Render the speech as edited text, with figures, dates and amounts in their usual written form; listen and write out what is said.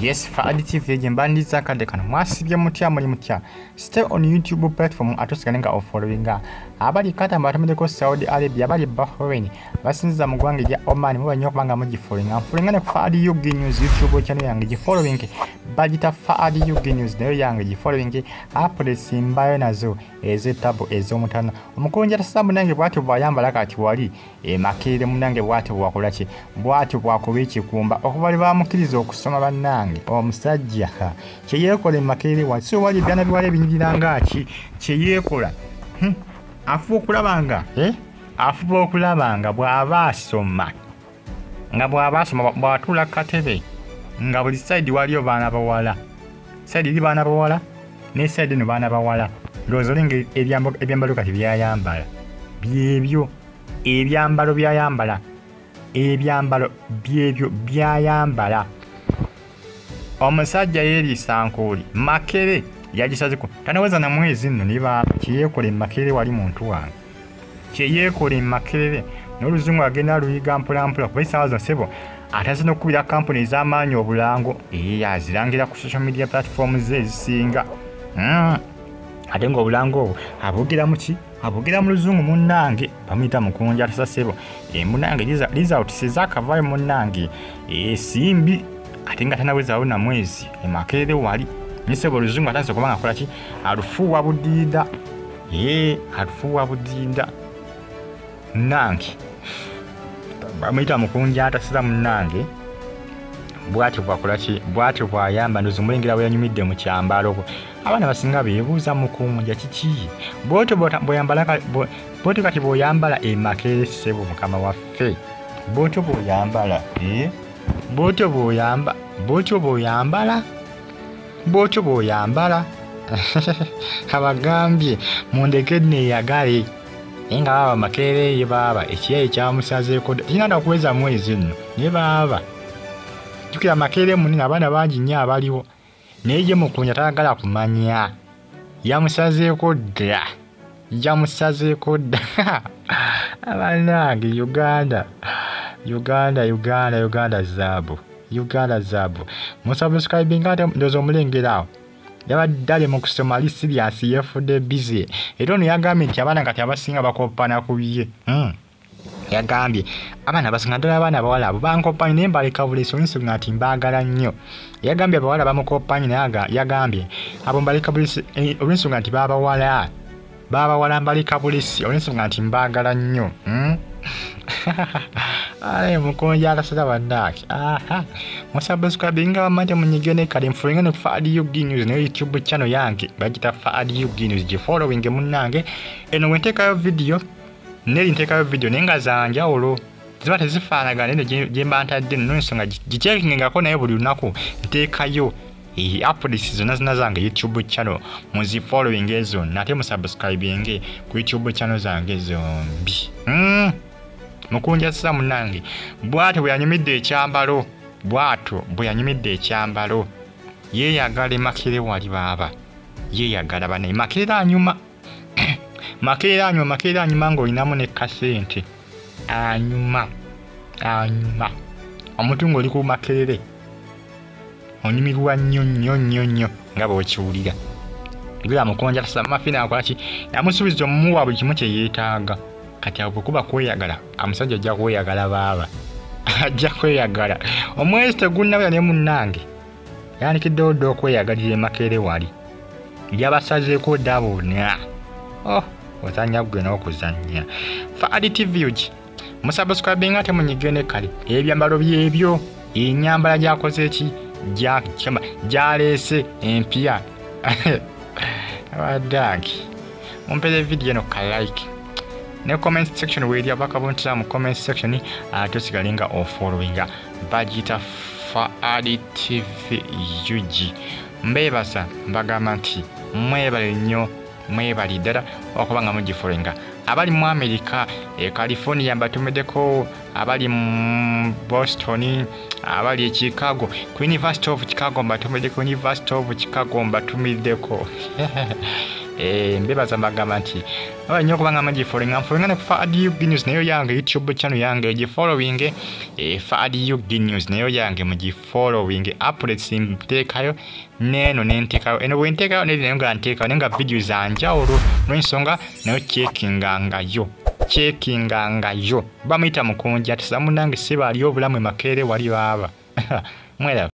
Yes, Faadi TV gye mbandiza akadde kano. Mwasibye mutya, muli mutya? Stay on YouTube platform ate osigale nga ofollowinga. Abali Qatar mbatumiddeko, Saudi Arabia, abali Bahrain, basinziza mu ggwanga erya Oman, muba nnyo okuba nga mugifollowinga. Nfollowinga ne Faadi UG News YouTube channel yange gifollowing, bagita Faadi UG News, nayo yange gifollowing. Updates mbayo nazo ez'ettabu ez'omutano. Omukunja tasaba munange bw'atyo bw'ayambala kati wali e Makerere munange, bw'atyo bwakola ki, bw'atyo bwakuba ekikumba okuva lwe bamukkiriza okusoma. Bannange, omusajja kye yeekola e Makerere wali so wali ebyana biwala ebinyirira nga ki kye yeekola. Afuba okulaba nga afuba okulaba nga bw'aba asoma, nga bw'aba asoma, bw'atuula ku katebe nga buli side waliyo baana bawala, side eri baana bawala ne side eno baana bawala. Ndowooza olinga ebyambalo kati byayambala byebyo, ebyambalo byayambala, ebyambalo byebyo byayambala. Omusajja yeeriisa nkuuli. Makere yagisazeko tanaweza na mwezi nno ne baaba kyeyeekola e Makerere wali muntu wange kyeyeekola e Makerere n'oluzungu agenda aluyiga mpolampola, kuba essaawa zino ssebo ataze n'okukubira kampuni ez'amaanyi obulango. Ee, azirangira ku social media platform ze ezisinga. Ate ng'obulango obwo abwogera mu ki? Abwogera mu luzungu. Munnange bamuyita Mukunja atasa ssebo. Munnange results ezaakavaayo munnange simbi, ate nga tanawezaawo na mwezi e Makerere wali ne ssebo oluzungu atandise okuba nga akola ki, alufuuwa budiida. Ee, alufuuwa budiida. Munnange bamuyita Mukunja atasiza. Munnange bwatyo bwakola ki, bwatyo bwayamba. Ndozi mulengera bwe yanyumidde mu kyambalo. Abaana basinga beebuuza, Mukunja kiki bwotyo bw'oyambala bwotyo kati bw'oyambala e Makerere ssebo mukama waffe, bwotyo bw'oyambala, eh? Bwotyo bw'oyamba, bwotyo bw'oyambala, bwotyo bw'oyambala. Abagambye mundeke neeyagale, naye nga baaba Makerere ye baaba ekiyaye kyamusazeeko kirina kuweza mwezi nno. Naye baaba jjukira Makerere munene, abaana bangi nnyo abaliwo, naye ye Mukunja tayagala kumanya, yamusazeeko dda, yamusazeeko dda. Abanange, Uganda, Uganda, Uganda, Uganda zaabu, Uganda zaabu. Musubscribinga ate ndowooza omulengera awo yabadde ali mu kusoma, ali serious, yeefudde busy. Era ono yagambye nti abaana kati abasinga bakoppana ku bye. Yagambye abaana abasinga, ddala abaana abawala abo bankoppanyi, naye mbaleka bulesi olw'ensonga nti mbaagala nnyo. Yagambye abawala bamukoppanyi, naye yagambye abo mbaleka bulesi olw'ensonga nti babawala, babawala mbaleka bulesi olw'ensonga nti mbaagala nnyo. Ale Mukunja akasera bannange. Aha, musubscribinga bamante, munyige ne kale nfollowinga ne Faadi UG News, nayo YouTube channel yange bagita Faadi UG News, gifollowing munnange. Eno wenteekayo video neri nteekayo video naye nga zanjawulo, ziba tezifaanagana eno gye mba ntadde nno, ensonga gicheckingako naye buli lunaku nteekayo updates zonna zonna zange. YouTube channel muzifollowing zonna ate musubscribinge ku YouTube channel zange zombi. Mukunja sasa munnange bw'atyo bwe yanyumidde ekyambalo, bw'atyo bwe yanyumidde ekyambalo. Yeeyagala e Makerere wali baaba yeeyagala banaye. Makerere anyuma, Makerere anyuma, Makerere anyuma ng'olinamu ne kasente. Anyuma, anyuma omuntu ng'oli ku Makerere onyumirwa nnyo nnyo nnyo nnyo nga bw'okiwulira. Gula Mukunja tasa mafina akola ki, yamusuubiza omuwa buli kimu kye yeetaaga. Kati awo bwe kuba kweyagala, omusajja ajja kweyagala, baaba ajja kweyagala. Omwezi tegunnawera ne munnange yandikiddewo dda okweyagalira e Makerere wali yabasazeeko dda bonna. Oh, ozannya gwe n'okuzannya. Faadi TV UG musubscribinga ate munyige ne kale ebyambalo byebyo, enyambala gyakoze ki, gyaleese empya. Abadange mumpere video eno ka like ne comment section weeri abakabuntira mu comment section, ate osigale nga ofollowinga. Bagiyita Faadi TV UG. Mbeebasa mbagamba nti mwebale nnyo, mwebali ddala okuba nga mugifollowinga. Abali mu Amerika e California mbatumiddeko, abali mu Boston, abali e Chicago ku University of Chicago mbatumiddeko, University of Chicago mbatumiddeko. Mbebaza mbagamba nti aba nnyo okubanga mugifollowinga, nfollowinga ne ku Fahad UG News nayo yange YouTube channel yange gifollowing, Fahad UG News nayo yange mugifollowing. Updates nteekayo neeno nenteekayo eno bwe nteekayo neri nayo nga nteekayo naye nga video za njawulo n'ensonga nayo checkingangayo checkingangayo. Bamuyita Mukunja ati samunange siba ali obulamu e Makerere wali baaba. Mweraba.